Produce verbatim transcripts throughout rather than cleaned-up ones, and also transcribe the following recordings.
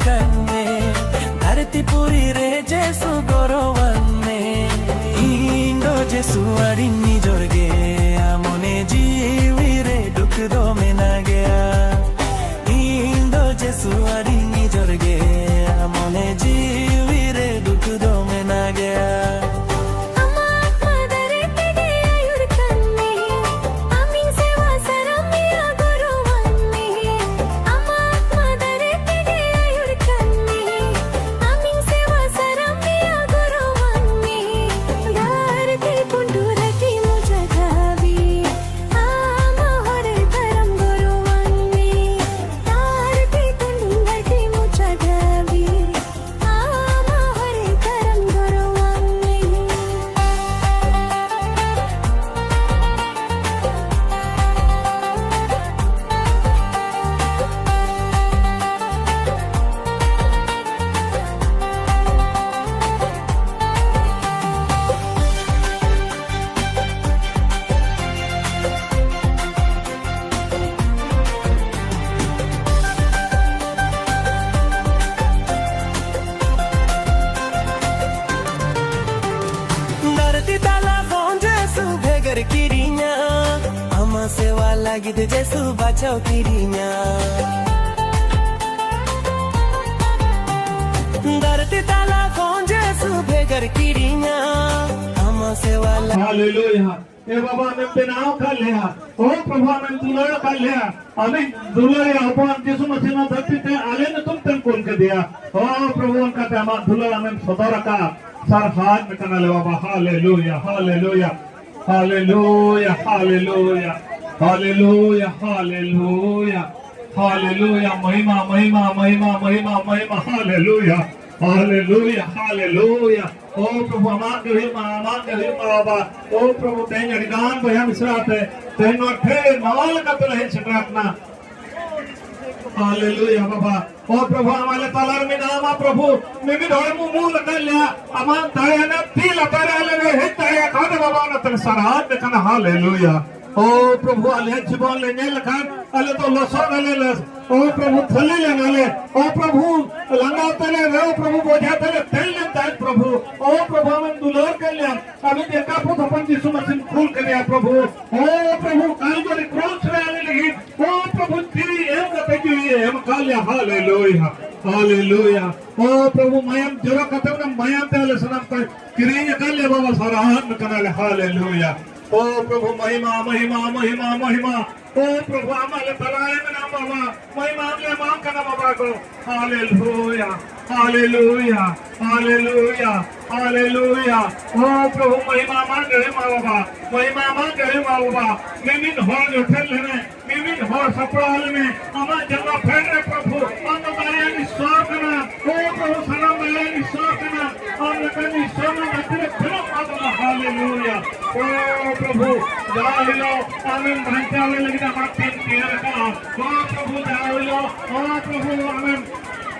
ᱠᱟᱱ ᱢᱮ, ᱫᱷᱟᱹᱨᱛᱤ ᱯᱩᱨᱤ ᱨᱮ ᱡᱮᱥᱩ ᱜᱚᱨᱚᱣᱟᱱ ᱢᱮ᱾ ᱤᱧ ᱫᱚ ᱡᱮᱥᱩ ᱟᱹᱰᱤᱧ ᱱᱤᱡᱚᱨ ᱜᱮᱭᱟ, ᱢᱚᱱᱮ ᱡᱤᱣᱤ ᱨᱮ ᱫᱩᱠ ᱫᱚ ᱢᱮᱱᱟᱜ ᱜᱮᱭᱟ᱾ ᱤᱧ ᱫᱚ ᱡᱮᱥᱩ ᱟᱹᱰᱤᱧ ᱱᱤᱡᱚᱨ ᱜᱮᱭᱟ, ᱢᱚᱱᱮ ᱡᱤᱣᱤ ᱨᱮ ᱫᱩᱠ ᱫᱚ ᱢᱮᱱᱟᱜ ᱜᱮᱭᱟ᱾ ᱟᱢᱟᱜ ᱢᱟᱫᱟᱨᱮ ᱛᱮᱜᱮ ᱟᱹᱭᱩᱨ ᱠᱟᱱ ᱢᱮ, ᱟᱢᱤᱧ ᱥᱮᱵᱟ ᱥᱟᱨᱟᱢ ᱢᱮᱭᱟ ᱜᱚᱨᱚᱣᱟᱱ ᱢᱮ᱾ ᱟᱢᱟᱜ ᱢᱟᱫᱟᱨᱮ ᱛᱮᱜᱮ ᱟᱹᱭᱩᱨ ᱠᱟᱱ ᱢᱮ, ᱟᱢᱤᱧ ᱥᱮᱵᱟ ᱥᱟᱨᱟᱢ ᱢᱮᱭᱟ ᱜᱚᱨᱚᱣᱟᱱ ᱢᱮ᱾ ᱫᱷᱟᱹᱨᱛᱤ ᱯᱩᱸᱰᱩᱨ ᱦᱟᱹᱴᱤᱧ ᱢᱩᱪᱟᱹᱫ ᱦᱟᱹᱵᱤᱡ ᱟᱢᱟᱜ ᱦᱚᱨ ᱛᱟᱲᱟᱢ ᱜᱚᱨᱚᱣᱟᱱ ᱢᱮ᱾ ᱫᱷᱟᱹᱨᱛᱤ ᱯᱩᱸᱰᱩᱨ ᱦᱟᱹᱴᱤᱧ ᱢᱩᱪᱟᱹᱫ ᱦᱟᱹᱵᱤᱡ ᱟᱢᱟᱜ ᱦᱚᱨ ᱛᱟᱲᱟᱢ ᱜᱚᱨᱚᱣᱟᱱ ᱢᱮ᱾ ᱫᱷᱟᱹᱨᱛᱤ ᱛᱟᱞᱟ ᱠᱷᱚᱱ ᱡᱮᱥᱩ ᱵᱷᱮᱜᱟᱨ ᱠᱤᱨᱤᱧᱟ, ᱟᱢᱟᱜ ᱥᱮᱵᱟ ᱞᱟᱹᱜᱤᱫ ᱡᱮᱥᱩ ᱵᱟᱪᱷᱟᱣ ᱠᱤᱨᱤᱧᱟ᱾ ᱫᱷᱟᱹᱨᱛᱤ ᱛᱟᱞᱟ ᱠᱷᱚᱱ ᱡᱮᱥᱩ ᱵᱷᱮᱜᱟᱨ ᱠᱤᱨᱤᱧᱟ, ᱟᱢᱟᱜ ᱥᱮᱵᱟ ᱞᱟᱹᱜᱤᱫ᱾ ᱦᱟᱞᱮᱞᱩᱭᱟ᱾ ᱮ ᱵᱟᱵᱟ, ᱟᱢᱮᱢ ᱵᱮᱱᱟᱣ ᱟᱠᱟᱫ ᱞᱮᱭᱟ᱾ ᱳ ᱯᱨᱚᱵᱷᱩ, ᱟᱢᱮᱢ ᱫᱩᱞᱟᱹᱲ ᱟᱠᱟᱫ ᱞᱮᱭᱟ᱾ ᱟᱢᱤᱡ ᱫᱩᱞᱟᱹᱲᱤᱭᱟᱹ ᱦᱚᱯᱚᱱ ᱡᱤᱥᱩ ᱢᱟᱹᱥᱤ ᱱᱚᱣᱟ ᱫᱷᱟᱹᱨᱛᱤ ᱛᱮ ᱟᱞᱮ ᱧᱩᱛᱩᱢ ᱛᱮᱢ ᱠᱩᱞ ᱠᱮᱫᱮᱭᱟ᱾ ᱳ ᱯᱨᱚᱵᱷᱩ, ᱚᱱᱠᱟᱛᱮ ᱟᱢᱟᱜ ᱫᱩᱞᱟᱹᱲ ᱟᱢᱮᱢ ᱥᱚᱫᱚᱨ ᱟᱠᱟᱫ᱾ ᱥᱟᱨᱦᱟᱣ ᱢᱮ ᱠᱟᱱᱟᱞᱮ ᱵᱟᱵᱟ᱾ ᱦᱟᱞᱮᱞᱩᱭᱟ, ᱦᱟᱞᱮᱞᱩᱭᱟ, ᱦᱟᱞᱮᱞᱩᱭᱟ, ᱦᱟᱞᱮᱞᱩᱭᱟ, ᱦᱟᱞᱮᱞᱩᱭᱟ, ᱦᱟᱞᱮᱞᱩᱭᱟ, ᱦᱟᱞᱮᱞᱩᱭᱟ᱾ ᱢᱚᱦᱤᱢᱟ, ᱢᱚᱦᱤᱢᱟ, ᱢᱚᱦᱤᱢᱟ, ᱢᱚᱦᱤᱢᱟ, ᱢᱚᱦᱤᱢᱟ᱾ ᱦᱟᱞᱮᱞᱩᱭᱟ, ᱦᱟᱞᱮᱞᱩᱭᱟ, ᱦᱟᱞᱮᱞᱩᱭᱟ᱾ ᱳ ᱯᱨᱚᱵᱷᱩ, ᱟᱢᱟᱜ ᱜᱮ ᱦᱩᱭᱩᱜ ᱢᱟ, ᱟᱢᱟᱜ ᱜᱮ ᱦᱩᱭᱩᱜ ᱢᱟ ᱵᱟᱵᱟ᱾ ᱳ ᱯᱨᱚᱵᱷᱩ, ᱛᱮᱦᱮᱧ ᱟᱹᱰᱤ ᱜᱟᱱ ᱵᱚᱭᱦᱟ ᱢᱤᱥᱨᱟ ᱛᱮ ᱛᱮᱦᱮᱧ ᱱᱚᱣᱟ ᱴᱷᱮᱱ ᱱᱟᱣᱟ ᱞᱮᱠᱟᱛᱮ ᱞᱮ ᱦᱮᱡ ᱥᱮᱴᱮᱨ ᱟᱠᱟᱱᱟ᱾ ᱦᱟᱞᱮᱞᱩᱭᱟ ᱵᱟᱵᱟ᱾ ᱳ ᱯᱨᱚᱵᱷᱩ, ᱟᱢ ᱟᱞᱮ ᱛᱟᱞᱟ ᱨᱮ ᱢᱮᱱᱟᱢᱟ ᱯᱨᱚᱵᱷᱩ᱾ ᱢᱤᱢᱤᱫ ᱦᱚᱲᱮᱢ ᱩᱢᱩᱞ ᱟᱠᱟᱫ ᱞᱮᱭᱟ, ᱟᱢᱟᱜ ᱫᱟᱭᱟ ᱨᱮᱱᱟᱜ ᱛᱤ ᱞᱟᱛᱟᱨ ᱨᱮ ᱟᱞᱮ ᱞᱮ ᱦᱮᱡ ᱫᱟᱲᱮᱭᱟᱜ ᱠᱟᱱᱟ ᱵᱟᱵᱟ, ᱚᱱᱟᱛᱮ ᱞᱮ ᱥᱟᱨᱦᱟᱣ ᱯᱮ ᱠᱟᱱᱟ᱾ ᱦᱟᱞᱮᱞᱩᱭᱟ᱾ ᱚ ᱯᱨᱚᱵᱷᱩ, ᱟᱞᱮᱭᱟᱜ ᱡᱤᱵᱚᱱ ᱞᱮ ᱧᱮᱞ ᱞᱮᱠᱷᱟᱱ ᱟᱞᱮ ᱫᱚ ᱞᱚᱥᱚᱫ ᱨᱮᱞᱮ ᱞᱚᱥ-, ᱚ ᱯᱨᱚᱵᱷᱩ, ᱛᱷᱟᱹᱞᱤ ᱞᱮᱱᱟᱞᱮ᱾ ᱚ ᱯᱨᱚᱵᱷᱩ, ᱞᱟᱸᱜᱟ ᱛᱮᱞᱮ ᱨᱮ, ᱚ ᱯᱨᱚᱵᱷᱩ, ᱵᱚᱡᱷᱟ ᱛᱮᱞᱮ ᱛᱮᱞ ᱞᱮᱱ ᱛᱟᱦᱮᱸᱫ ᱯᱨᱚᱵᱷᱩ᱾ ᱚ ᱯᱨᱚᱵᱷᱩ, ᱟᱢᱮᱢ ᱫᱩᱞᱟᱹᱲ ᱠᱮᱫ ᱞᱮᱭᱟ, ᱟᱢᱮᱢ ᱮᱠᱟᱯᱩᱛ ᱦᱚᱯᱚᱱ ᱡᱤᱥᱩ ᱢᱟᱥᱤᱢ ᱠᱩᱞ ᱠᱮᱫᱮᱭᱟ ᱯᱨᱚᱵᱷᱩ᱾ ᱚ ᱯᱨᱚᱵᱷᱩ, ᱠᱟᱞᱵᱟᱨᱤ ᱠᱨᱚᱥ ᱨᱮ ᱟᱞᱮ ᱞᱟᱹᱜᱤᱫ, ᱚ ᱯᱨᱚᱵᱷᱩ, ᱡᱤᱣᱤ ᱮᱢ ᱠᱟᱛᱮ ᱡᱤᱣᱤ ᱮᱢ ᱠᱟᱫ ᱞᱮᱭᱟ᱾ ᱦᱟᱞᱮᱞᱩᱭᱟ, ᱦᱟᱞᱮᱞᱩᱭᱟ᱾ ᱚ ᱯᱨᱚᱵᱷᱩ, ᱢᱟᱭᱟᱢ ᱡᱚᱨᱚ ᱠᱟᱛᱮ ᱚᱱᱟ ᱢᱟᱭᱟᱢ ᱛᱮ ᱟᱞᱮ ᱥᱟᱱᱟᱢ ᱠᱚᱭ ᱠᱤᱨᱤᱧ ᱟᱠᱟᱫ ᱞᱮᱭᱟ ᱵᱟᱵᱟ, ᱥᱟᱨᱦᱟᱣ ᱠᱟᱱᱟᱞᱮ᱾ ᱦᱟᱞᱮᱞᱩᱭᱟ᱾ ᱚ ᱯᱨᱚᱵᱷᱩ, ᱢᱚᱦᱤᱢᱟ, ᱢᱚᱦᱤᱢᱟ, ᱢᱚᱦᱤᱢᱟ, ᱢᱚᱦᱤᱢᱟ᱾ ᱚ ᱯᱨᱚᱵᱷᱩ, ᱟᱢᱟᱜ ᱞᱮ ᱛᱟᱞᱟᱨᱮ ᱢᱮᱱᱟᱜ ᱵᱟᱵᱟ, ᱢᱚᱦᱤᱢᱟ ᱟᱢ ᱞᱮ ᱮᱢᱟᱢ ᱠᱟᱱᱟ ᱵᱟᱵᱟ ᱠᱚ᱾ ᱦᱟᱞᱮᱞᱩᱭᱟ, ᱦᱟᱞᱮᱞᱩᱭᱟ, ᱦᱟᱞᱮᱞᱩᱭᱟ, ᱦᱟᱞᱮᱞᱩᱭᱟ᱾ ᱚ ᱯᱨᱚᱵᱷᱩ, ᱢᱚᱦᱤᱢᱟ ᱟᱢᱟᱜ ᱜᱮ ᱦᱩᱭᱩᱜ ᱢᱟ ᱵᱟᱵᱟ, ᱢᱚᱦᱤᱢᱟ ᱟᱢᱟᱜ ᱜᱮ ᱦᱩᱭᱩᱜ ᱢᱟ ᱵᱟᱵᱟ᱾ ᱢᱤᱢᱤᱫ ᱦᱚᱲ ᱡᱚᱴᱷᱮᱫ ᱞᱮᱢᱮ, ᱢᱤᱢᱤᱫ ᱦᱚᱲ ᱥᱟᱯᱲᱟᱣ ᱞᱮᱢᱮ, ᱟᱢᱟᱜ ᱡᱟᱸᱜᱟ ᱯᱷᱮᱰ ᱨᱮ ᱯᱨᱚᱵᱷᱩ, ᱟᱢ ᱫᱚ ᱫᱟᱲᱮᱭᱟᱱ ᱤᱥᱥᱚᱨ ᱠᱟᱱᱟ᱾ ᱚ ᱯᱨᱚᱵᱷᱩ, ᱥᱟᱱᱟᱢ ᱫᱟᱲᱮᱭᱟᱱ ᱤᱥᱥᱚᱨ ᱠᱟᱱᱟ᱾ ᱟᱢ ᱞᱮᱠᱟᱱ ᱤᱥᱥᱚᱨ ᱱᱚᱣᱟ ᱫᱷᱟᱹᱨᱛᱤ ᱨᱮ ᱵᱟᱹᱱᱩᱜ ᱠᱚ ᱛᱟᱢᱟ᱾ ᱦᱟᱞᱮᱞᱩᱭᱟ᱾ ᱚ ᱯᱨᱚᱵᱷᱩ, ᱡᱟ ᱦᱤᱞᱳᱜ ᱟᱢᱮᱢ ᱵᱟᱧᱪᱟᱣ ᱞᱮ ᱞᱟᱹᱜᱤᱫ ᱟᱢᱟᱜ ᱛᱮᱢ ᱛᱮᱭᱟᱨ ᱟᱠᱟᱫᱼᱟ᱾ ᱚ ᱯᱨᱚᱵᱷᱩ, ᱡᱟ ᱦᱤᱞᱳᱜ, ᱚ ᱯᱨᱚᱵᱷᱩ, ᱟᱢᱮᱢ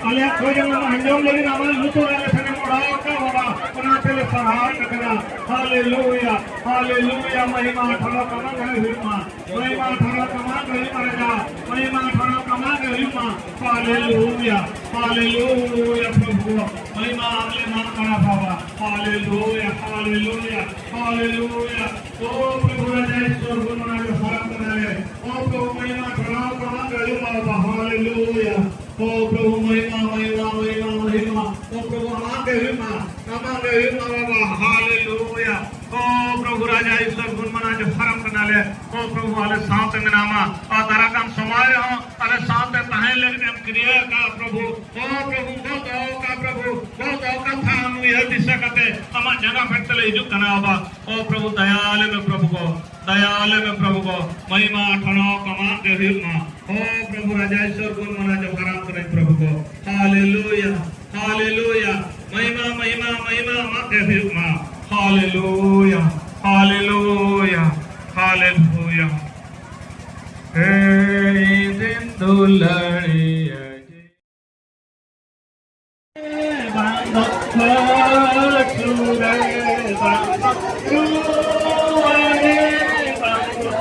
ᱟᱞᱮᱭᱟᱜ ᱠᱷᱚᱡ ᱟᱢᱮᱢ ᱟᱸᱡᱚᱢ ᱞᱟᱹᱜᱤᱫ ᱟᱢᱟᱜ ᱞᱩᱛᱩᱨ ᱟᱞᱮ ᱴᱷᱮᱱᱮᱢ ᱚᱰᱟᱣ ᱟᱠᱟᱫᱼᱟ ᱵᱟᱵᱟ, ᱚᱱᱟᱛᱮ ᱞᱮ ᱥᱟᱨᱦᱟᱣ ᱮᱫ ᱠᱟᱱᱟ᱾ ᱦᱟᱞᱮᱞᱩᱭᱟ, ᱦᱟᱞᱮᱞᱩᱭᱟ, ᱢᱚᱦᱤᱢᱟ ᱴᱷᱟᱲᱚ ᱠᱟᱢᱟ ᱜᱮ ᱦᱩᱭᱩᱜ ᱢᱟ᱾ ᱢᱚᱦᱤᱢᱟ ᱴᱷᱟᱲᱚ ᱠᱟᱢᱟ ᱜᱮ ᱦᱩᱭᱩᱜ ᱢᱟ ᱨᱟᱡᱟ, ᱢᱚᱦᱤᱢᱟ ᱴᱷᱟᱲᱚ ᱠᱟᱢᱟ ᱜᱮ ᱦᱩᱭᱩᱜ ᱢᱟ᱾ ᱦᱟᱞᱮᱞᱩᱭᱟ, ᱦᱟᱞᱮᱞᱩᱭᱟ, ᱯᱨᱚᱵᱷᱩ, ᱢᱚᱦᱤᱢᱟ ᱟᱢ ᱞᱮ ᱮᱢᱟᱢ ᱠᱟᱱᱟ ᱵᱟᱵᱟ᱾ ᱦᱟᱞᱮᱞᱩᱭᱟ, ᱦᱟᱞᱮᱞᱩᱭᱟ, ᱦᱟᱞᱮᱞᱩᱭᱟ᱾ ᱚ ᱯᱨᱚᱵᱷᱩ ᱨᱟᱡᱟ ᱤᱥᱥᱚᱨ ᱵᱚᱱ ᱢᱟᱱᱟᱣ ᱡᱚᱦᱟᱨᱟᱢ ᱠᱟᱱᱟᱞᱮ᱾ ᱚ ᱯᱨᱚᱵᱷᱩ ᱢᱚᱦᱤᱢᱟ ᱴᱷᱟᱲᱚ ᱠᱟᱢᱟ ᱜᱮ ᱦᱩᱭᱩᱜ ᱢᱟ ᱵᱟᱵᱟ᱾ ᱦᱟᱞᱮᱞᱩᱭᱟ᱾ ᱚ ᱯᱨᱚᱵᱷᱩ ᱢᱚᱦᱤᱢᱟ, ᱢᱚᱦᱤᱢᱟ, ᱢᱚᱦᱤᱢᱟ, ᱢᱚᱦᱤᱢᱟ᱾ ᱚ ᱯᱨᱚᱵᱷᱩ ᱟᱢᱟᱜ ᱜᱮ ᱦᱩᱭᱩᱜ ᱢᱟ, ᱟᱢᱟᱜ ᱜᱮ ᱦᱩᱭᱩᱜ ᱢᱟ ᱵᱟᱵᱟ᱾ ᱦᱟᱞᱮᱞᱩᱭᱟ᱾ ᱚ ᱯᱨᱚᱵᱷᱩ ᱨᱟᱡᱟ ᱤᱥᱥᱚᱨ ᱵᱚᱱ ᱢᱟᱱᱟᱣ ᱡᱚᱦᱟᱨᱟᱢ ᱠᱟᱱᱟᱞᱮ᱾ ᱚ ᱯᱨᱚᱵᱷᱩ ᱟᱞᱮ ᱥᱟᱶᱛᱮ ᱢᱮᱱᱟᱢᱟ᱾ ᱟᱨ ᱫᱟᱨᱟᱭ ᱠᱟᱱ ᱥᱚᱢᱚᱭ ᱨᱮᱦᱚᱸ ᱟᱞᱮ ᱥᱟᱶᱛᱮ ᱛᱟᱦᱮᱸ ᱞᱟᱹᱜᱤᱫ ᱮᱢ ᱠᱤᱨᱭᱟᱹ ᱟᱠᱟᱫ ᱯᱨᱚᱵᱷᱩ᱾ ᱚ ᱯᱨᱚᱵᱷᱩ ᱜᱚ ᱫᱚᱦᱚ ᱠᱟᱜ ᱯᱨᱚᱵᱷᱩ, ᱜᱚ ᱫᱚᱦᱚ ᱠᱟᱜ ᱛᱷᱟᱱ ᱩᱭᱦᱟᱹᱨ ᱫᱤᱥᱟᱹ ᱠᱟᱛᱮ ᱟᱢᱟᱜ ᱡᱟᱸᱜᱟ ᱯᱷᱮᱰ ᱛᱮᱞᱮ ᱦᱤᱡᱩᱜ ᱠᱟᱱᱟ ᱵᱟᱵᱟ᱾ ᱚ ᱯᱨᱚᱵᱷᱩ ᱫᱟᱭᱟ ᱟᱞᱮ ᱢᱮ ᱯᱨᱚᱵᱷᱩ ᱜᱚ, ᱫᱟᱭᱟ ᱟᱞᱮ ᱢᱮ ᱯᱨᱚᱵᱷᱩ ᱜᱚ, ᱢᱚᱦᱤᱢᱟ ᱴᱷᱟᱲᱚ ᱠᱟᱢᱟ ᱜᱮ ᱦᱩᱭᱩᱜ ᱢᱟ᱾ ᱚ ᱯᱨᱚᱵᱷᱩ ᱨᱟᱡᱟ ᱤᱥᱥᱚᱨ ᱵᱚᱱ ᱢᱟᱱᱟᱣ ᱡᱚᱦᱟᱨᱟᱢ ᱠᱟᱱᱟᱧ ᱯᱨᱚᱵᱷᱩ ᱜᱚ᱾ ᱦᱟᱞᱮᱞᱩᱭᱟ, ᱦᱟᱞᱮᱞᱩᱭᱟ, ᱢᱚᱦᱤᱢᱟ, ᱢᱚᱦᱤᱢᱟ, ᱢᱚᱦᱤᱢᱟ ᱟᱢᱟᱜ ᱜᱮ ᱦᱩᱭᱩᱜ ᱢᱟ᱾ ᱦᱟᱞᱮᱞᱩᱭᱟ, ᱦᱟᱞᱮᱞᱩᱭᱟ, ᱦᱟᱞᱮᱞᱩᱭᱟ᱾ ᱦᱮ ᱤᱧ ᱨᱮᱱ ᱫᱩᱞᱟᱹᱲᱤᱭᱟᱹ ᱡᱤᱣᱤ᱾ ᱵᱟᱝ ᱫᱚ ᱯᱟᱹᱪᱷᱩᱲᱟᱹ, ᱵᱟᱝ ᱫᱚ ᱨᱩᱣᱟᱹᱲᱮ, ᱵᱟᱝ ᱫᱚ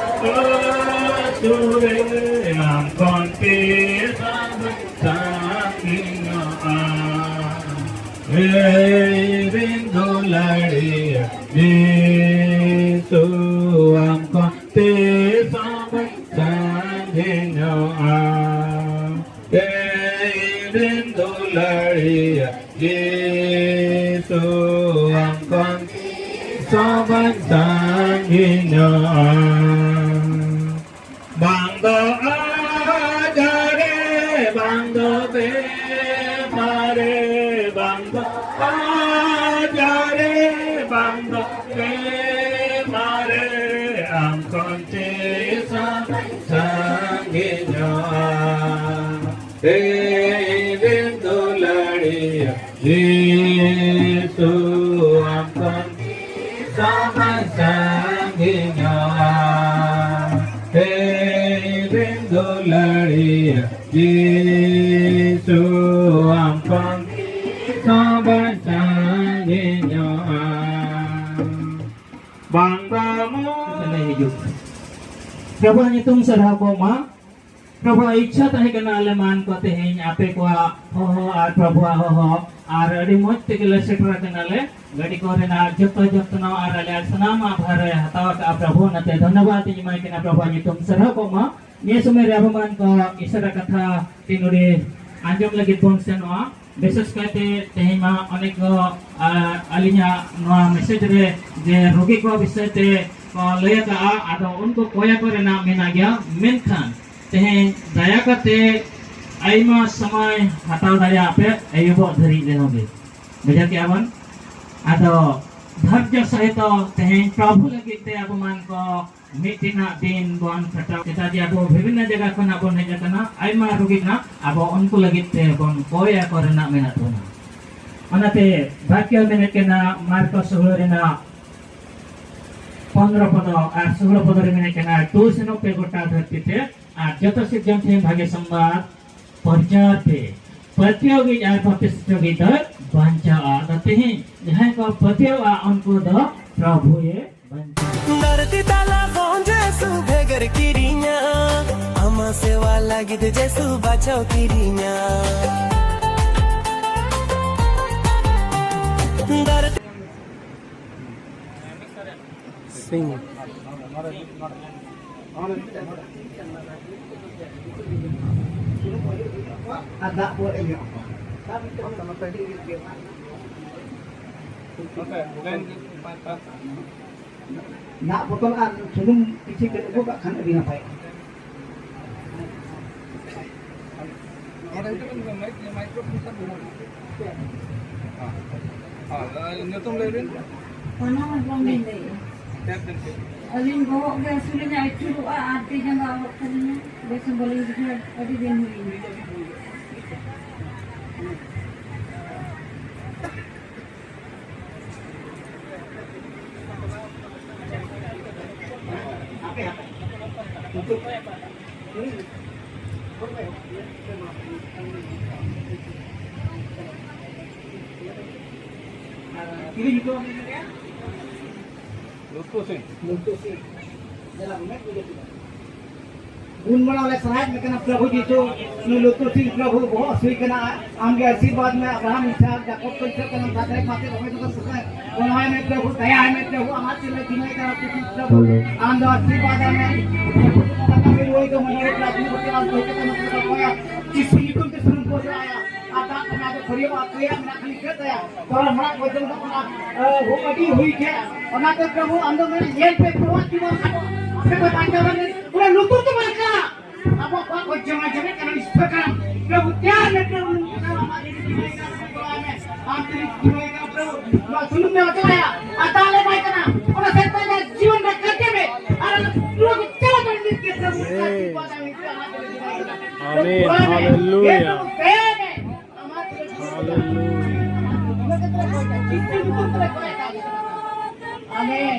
ᱤᱧ ᱨᱮᱱ ᱫᱩᱞᱟᱹᱲᱤᱭᱟᱹ ᱡᱤᱥᱩ, ᱟᱢ ᱠᱷᱚᱱ ᱛᱤᱥ ᱦᱚᱸ ᱵᱟᱹᱧ ᱥᱟᱺᱜᱤᱧᱚᱜᱼᱟ᱾ ᱤᱧ ᱨᱮᱱ ᱫᱩᱞᱟᱹᱲᱤᱭᱟᱹ ᱡᱤᱥᱩ, ᱟᱢ ᱠᱷᱚᱱ ᱛᱤᱥ ᱦᱚᱸ ᱵᱟᱹᱧ ᱥᱟᱺᱜᱤᱧᱚᱜᱼᱟ᱾ ᱵᱟᱝ ᱫᱚ ᱟᱡᱟᱨᱮ, ᱵᱟᱝ ᱫᱚ ᱵᱮᱢᱟᱨᱮ, ᱵᱟᱝ ᱫᱚ ᱟᱡᱟᱨᱮ, ᱵᱟᱝ ᱫᱚ ᱵᱮᱢᱟᱨᱮ, ᱟᱢ ᱠᱷᱚᱱ ᱛᱤᱥ ᱦᱚᱸ ᱥᱟᱺᱜᱤᱧᱚᱜᱼᱟ᱾ ᱤᱧ ᱨᱮᱱ ᱫᱩᱞᱟᱹᱲᱤᱭᱟᱹ ᱡᱤᱥᱩ, ᱟᱢ ᱠᱷᱚᱱ ᱛᱤᱥ ᱦᱚᱸ ᱥᱟᱺᱜᱤᱧᱚᱜᱼᱟ᱾ ᱤᱧ ᱨᱮᱱ ᱫᱩᱞᱟᱹᱲᱤᱭᱟᱹ ᱡᱤᱥᱩ, ᱟᱢ ᱠᱷᱚᱱ ᱛᱤᱥ ᱦᱚᱸ ᱵᱟᱹᱧ ᱥᱟᱺᱜᱤᱧᱚᱜᱼᱟ᱾ ᱵᱟᱝ ᱫᱚ ᱢᱩ- ᱦᱤᱡᱩᱜ᱾ ᱯᱨᱚᱵᱷᱩᱣᱟᱜ ᱧᱩᱛᱩᱢ ᱥᱟᱨᱦᱟᱣ ᱠᱚᱜ ᱢᱟ᱾ ᱯᱨᱚᱵᱷᱩᱣᱟᱜ ᱤᱪᱪᱷᱟ ᱛᱟᱦᱮᱸ ᱠᱟᱱᱟ ᱟᱞᱮ ᱢᱟᱱ ᱠᱚ ᱛᱮᱦᱮᱧ ᱟᱯᱮ ᱠᱚᱣᱟᱜ ᱦᱚᱦᱚ ᱟᱨ ᱯᱨᱚᱵᱷᱩᱣᱟᱜ ᱦᱚᱦᱚ ᱟᱨ ᱟᱹᱰᱤ ᱢᱚᱡᱽ ᱛᱮᱜᱮ ᱞᱮ ᱥᱮᱴᱮᱨ ᱟᱠᱟᱱᱟ ᱞᱮ᱾ ᱜᱟᱹᱰᱤ ᱠᱚᱨᱮᱱᱟᱜ ᱡᱚᱛᱚ ᱡᱚᱛᱱᱚ ᱟᱨ ᱟᱞᱮᱭᱟᱜ ᱥᱟᱱᱟᱢᱟᱜ ᱵᱷᱟᱨ ᱮ ᱦᱟᱛᱟᱣ ᱟᱠᱟᱫᱼᱟ ᱯᱨᱚᱵᱷᱩ, ᱚᱱᱟᱛᱮ ᱫᱷᱚᱱᱭᱚᱵᱟᱫ ᱤᱧ ᱮᱢᱟᱭ ᱠᱟᱱᱟ᱾ ᱯᱨᱚᱵᱷᱩᱣᱟᱜ ᱧᱩᱛᱩᱢ ᱥᱟᱨᱦᱟᱣ ᱠᱚᱜ ᱢᱟ᱾ ᱱᱤᱭᱟᱹ ᱥᱚᱢᱚᱭ ᱨᱮ ᱟᱵᱚ ᱢᱟᱱ ᱠᱚ ᱤᱥᱟᱹᱨᱟ ᱠᱟᱛᱷᱟ ᱛᱤᱱ ᱱᱚᱰᱮ ᱟᱸᱡᱚᱢ ᱞᱟᱹᱜᱤᱫ ᱵᱚᱱ ᱥᱮᱱᱚᱜᱼᱟ᱾ ᱵᱤᱥᱮᱥ ᱠᱟᱭᱛᱮ ᱛᱮᱦᱮᱧ ᱢᱟ ᱚᱱᱮᱠ ᱠᱚ, ᱟ, ᱟᱹᱞᱤᱧᱟᱜ ᱱᱚᱣᱟ ᱢᱮᱥᱮᱡᱽ ᱨᱮ ᱡᱮ ᱨᱳᱜᱤ ᱠᱚ ᱵᱤᱥᱚᱭ ᱛᱮ ᱠᱚ ᱞᱟᱹᱭ ᱟᱠᱟᱫᱼᱟ, ᱟᱫᱚ ᱩᱱᱠᱩ ᱠᱚᱭᱟ ᱠᱚᱨᱮᱱᱟᱜ ᱢᱮᱱᱟᱜ ᱜᱮᱭᱟ, ᱢᱮᱱᱠᱷᱟᱱ ᱛᱮᱦᱮᱧ ᱫᱟᱭᱟ ᱠᱟᱛᱮ ᱟᱭᱢᱟ ᱥᱚᱢᱚᱭ ᱦᱟᱛᱟᱣ ᱫᱟᱲᱮᱭᱟᱜ ᱯᱮ, ᱟᱹᱭᱩᱵᱚᱜ ᱫᱷᱟᱹᱨᱤᱡ ᱨᱮᱦᱚᱸ ᱜᱮ᱾ ᱵᱩᱡᱷᱟᱹᱣ ᱠᱮᱜᱼᱟ ᱵᱚᱱ? ᱟᱫᱚ ᱫᱷᱳᱨᱡᱚ ᱥᱚᱦᱤᱛ ᱛᱮᱦᱮᱧ ᱯᱨᱚᱵᱷᱩ ᱞᱟᱹᱜᱤᱫ ᱛᱮ ᱟᱵᱚ ᱢᱟᱱ ᱠᱚ ᱢᱤᱫ ᱫᱤᱱᱟᱜ ᱫᱤᱱ ᱵᱚᱱ ᱠᱷᱟᱴᱟᱣ ᱠᱮᱫᱟ, ᱡᱮ ᱟᱵᱚ ᱵᱤᱵᱷᱤᱱᱱᱚ ᱡᱟᱭᱜᱟ ᱠᱷᱚᱱᱟᱜ ᱵᱚᱱ ᱦᱮᱡ ᱟᱠᱟᱱᱟ, ᱟᱭᱢᱟ ᱨᱩᱜᱤ ᱨᱮᱱᱟᱜ ᱟᱵᱚ ᱩᱱᱠᱩ ᱞᱟᱹᱜᱤᱫ ᱛᱮ ᱵᱚᱱ ᱠᱚᱭ ᱟᱠᱚ ᱨᱮᱱᱟᱜ ᱢᱮᱱᱟᱜ ᱛᱟᱵᱚᱱᱟ᱾ ᱚᱱᱟᱛᱮ ᱵᱟᱠᱭᱚ ᱢᱮᱱᱮᱫ ᱠᱟᱱᱟ ᱢᱟᱨᱠᱚᱥ ᱥᱳᱦᱞᱳ ᱨᱮᱱᱟᱜ ᱯᱚᱱᱨᱚ ᱯᱚᱫᱚ ᱟᱨ ᱥᱳᱦᱞᱳ ᱯᱚᱫᱚ ᱨᱮ ᱢᱮᱱᱮᱫ ᱠᱟᱱᱟ, "ᱴᱩ ᱥᱮᱱᱚᱜ ᱯᱮ ᱜᱚᱴᱟ ᱫᱷᱟᱹᱨᱛᱤ ᱛᱮ ᱟᱨ ᱡᱚᱛᱚ ᱥᱤᱨᱡᱚᱱ ᱴᱷᱮᱱ ᱵᱷᱟᱜᱮ ᱥᱚᱢᱵᱟᱫ ᱯᱨᱚᱪᱟᱨ ᱯᱮ, ᱯᱟᱹᱛᱭᱟᱹᱣ ᱜᱮ ᱟᱨ ᱵᱟᱯᱛᱤᱥᱢᱚ ᱜᱮ ᱫᱚᱭ ᱵᱟᱧᱪᱟᱣᱟ᱾" ᱟᱫᱚ ᱛᱮᱦᱮᱧ ᱡᱟᱦᱟᱸᱭ ᱠᱚ ᱯᱟᱹᱛᱭᱟᱹᱣᱟ ᱩᱱᱠᱩ ᱫᱚ ᱯᱨᱚᱵᱷᱩᱭᱮ ᱫᱷᱟᱹᱨᱛᱤ ᱛᱟᱞᱟ ᱠᱷᱚᱱ ᱡᱮᱥᱩ ᱵᱷᱮᱜᱟᱨ ᱠᱤᱨᱤᱧᱟ, ᱟᱢᱟᱜ ᱥᱮᱣᱟ ᱞᱟᱹᱜᱤᱫ ᱡᱮᱥᱩ ᱵᱟᱪᱷᱟᱣ ᱠᱤᱨᱤᱧᱟ᱾ ᱥᱤᱝ᱾ ᱟᱨ ᱫᱟᱜ ᱵᱚ ᱮᱢ ᱧᱚᱜ ᱟᱠᱚᱣᱟ᱾ ᱫᱟᱜ ᱵᱚᱛᱚᱞ ᱟᱨ ᱥᱩᱱᱩᱢ ᱠᱤᱪᱷᱤ ᱠᱚ ᱟᱹᱜᱩ ᱠᱟᱜ ᱠᱷᱟᱱ ᱟᱹᱰᱤ ᱱᱟᱯᱟᱭᱚᱜᱼᱟ᱾ ᱧᱩᱛᱩᱢ ᱞᱟᱹᱭ ᱵᱤᱱ᱾ ᱚᱱᱟ ᱦᱚᱸ ᱵᱟᱝ ᱞᱤᱧ ᱞᱟᱹᱭᱮᱜᱼᱟ᱾ ᱟᱹᱞᱤᱧ ᱵᱚᱦᱚᱜ ᱜᱮ ᱦᱟᱹᱥᱩ ᱞᱤᱧᱟ, ᱟᱹᱪᱩᱨᱚᱜᱼᱟ ᱟᱨ ᱛᱤ ᱡᱟᱸᱜᱟ ᱚᱨᱚᱜ ᱛᱟᱹᱞᱤᱧᱟ, ᱵᱮᱥ ᱦᱚᱸ ᱵᱟᱹᱞᱤᱧ ᱵᱩᱡᱷᱟᱹᱣᱟ, ᱟᱹᱰᱤ ᱫᱤᱱ ᱦᱩᱭᱮᱱᱟ᱾ ᱞᱩᱛᱩ ᱥᱤᱝ᱾ ᱞᱩᱛᱩ ᱥᱤᱝ᱾ ᱫᱮᱞᱟ, ᱢᱮᱫ ᱠᱚ ᱡᱟᱹᱯᱤᱫᱟ᱾ ᱜᱩᱱ ᱢᱟᱱᱟᱣ ᱞᱮ ᱥᱟᱨᱦᱟᱣᱮᱫ ᱢᱮ ᱠᱟᱱᱟ ᱯᱨᱚᱵᱷᱩ ᱡᱤᱥᱩ, ᱱᱩᱭ ᱞᱩᱛᱩ ᱥᱤᱝ ᱯᱨᱚᱵᱷᱩ ᱵᱚᱦᱚᱜ ᱦᱟᱹᱥᱩᱭ ᱠᱟᱱᱟ, ᱟᱢᱜᱮ ᱟᱥᱤᱨᱵᱟᱫ ᱢᱮ, ᱟᱵᱨᱟᱦᱟᱢ, ᱤᱥᱦᱟᱠ, ᱡᱟᱠᱚᱵ ᱠᱚ ᱤᱥᱦᱟᱠ ᱠᱟᱱᱟ, ᱥᱟᱫᱨᱮᱠ ᱢᱟᱥᱮᱠ ᱚᱵᱮᱫᱽᱱᱮᱜᱳ ᱥᱚᱸᱜᱮ ᱜᱚᱲᱚᱣᱟᱭ ᱢᱮ ᱯᱨᱚᱵᱷᱩ, ᱫᱟᱭᱟᱭ ᱢᱮ ᱯᱨᱚᱵᱷᱩ, ᱟᱢᱟᱜ ᱪᱮᱫ ᱞᱮ ᱡᱤᱢᱟᱹᱭ ᱠᱟᱱᱟ ᱯᱨᱚᱵᱷᱩ, ᱟᱢ ᱫᱚ ᱟᱥᱤᱨᱵᱟᱫ ᱟᱭ ᱢᱮ᱾ ᱯᱟᱛᱟ ᱵᱤᱞ ᱦᱩᱭ ᱫᱚ ᱢᱚᱱᱮ ᱨᱮ ᱯᱨᱟᱨᱛᱷᱱᱟ ᱠᱟᱛᱮ ᱟᱢ ᱠᱚ ᱦᱤᱡᱩᱜ ᱠᱟᱱᱟ, ᱡᱤᱥᱩ ᱧᱩᱛᱩᱢ ᱛᱮ ᱥᱩᱱᱩᱢ ᱠᱚ ᱚᱡᱚᱜ ᱟᱭᱟ, ᱟᱨ ᱫᱟᱜ ᱠᱷᱚᱱᱟᱜ ᱫᱚ ᱯᱷᱟᱹᱨᱭᱟᱹᱜᱼᱟ, ᱛᱮᱭᱟᱜ ᱢᱮᱱᱟᱜ ᱠᱷᱟᱱ ᱤᱠᱷᱟᱹ ᱛᱟᱭᱟ, ᱛᱚᱨᱚᱞ ᱢᱟᱨᱟᱜ ᱠᱚ ᱡᱚᱢ ᱫᱚ ᱚᱱᱟ, ᱮ, ᱟᱹᱰᱤ ᱦᱩᱭ ᱜᱮ, ᱚᱱᱟᱛᱮ ᱯᱨᱚᱵᱷᱩ ᱟᱢ ᱫᱚ ᱢᱮᱱ ᱧᱮᱞ ᱯᱮ, ᱯᱨᱚᱵᱷᱩ ᱟᱹᱰᱤ ᱢᱚᱡᱽ ᱠᱟᱱᱟ, ᱟᱯᱮ ᱯᱮ ᱵᱟᱧᱪᱟᱣ ᱫᱟᱲᱮᱭᱟᱜᱼᱟ, ᱚᱱᱟ ᱞᱩᱛᱩᱨ ᱛᱮ ᱵᱟᱝ ᱠᱟᱱᱟ᱾ ᱟᱵᱚᱣᱟᱜ ᱠᱚᱣᱟᱜ ᱠᱚ ᱡᱚᱢᱟ ᱡᱚᱢᱮᱫ ᱠᱟᱱᱟ, ᱤᱥᱯᱟᱹ ᱠᱟᱱᱟ᱾ ᱯᱨᱚᱵᱷᱩ, ᱛᱮᱭᱟᱨ ᱢᱮ, ᱯᱨᱚᱵᱷᱩ, ᱱᱩᱠᱩ ᱠᱚ ᱟᱢᱟᱜ ᱡᱤᱣᱤ ᱡᱤᱣᱤ ᱠᱟᱱᱟ, ᱥᱩᱠ ᱠᱚ ᱮᱢᱟᱭ ᱢᱮ᱾ ᱟᱢ ᱛᱤᱨᱤᱡ ᱡᱤᱣᱤ ᱠᱟᱱᱟ, ᱯᱨᱚᱵᱷᱩ, ᱱᱚᱣᱟ ᱥᱩᱱᱩᱢ ᱛᱮ ᱚᱪᱚᱜ ᱟᱭᱟ, ᱟᱨ ᱫᱟᱜ ᱞᱮ ᱮᱢᱟᱭ ᱠᱟᱱᱟ᱾ ᱚᱱᱟ ᱥᱮᱫ ᱛᱮ ᱡᱤᱭᱚᱱ ᱨᱮ ᱠᱟᱴᱮ ᱢᱮ, ᱟᱨ ᱱᱚᱣᱟ ᱠᱚ ᱪᱟᱞᱟᱣ ᱠᱟᱱᱟ ᱱᱤᱛ ᱜᱮ, ᱯᱨᱚᱵᱷᱩ, ᱟᱢᱮᱱ᱾ ᱟᱢᱮᱱ᱾ ᱦᱟᱞᱮᱞᱩᱭᱟ᱾ ᱦᱟᱞᱮᱞᱩᱭᱟ᱾ ᱟᱢᱮᱱ᱾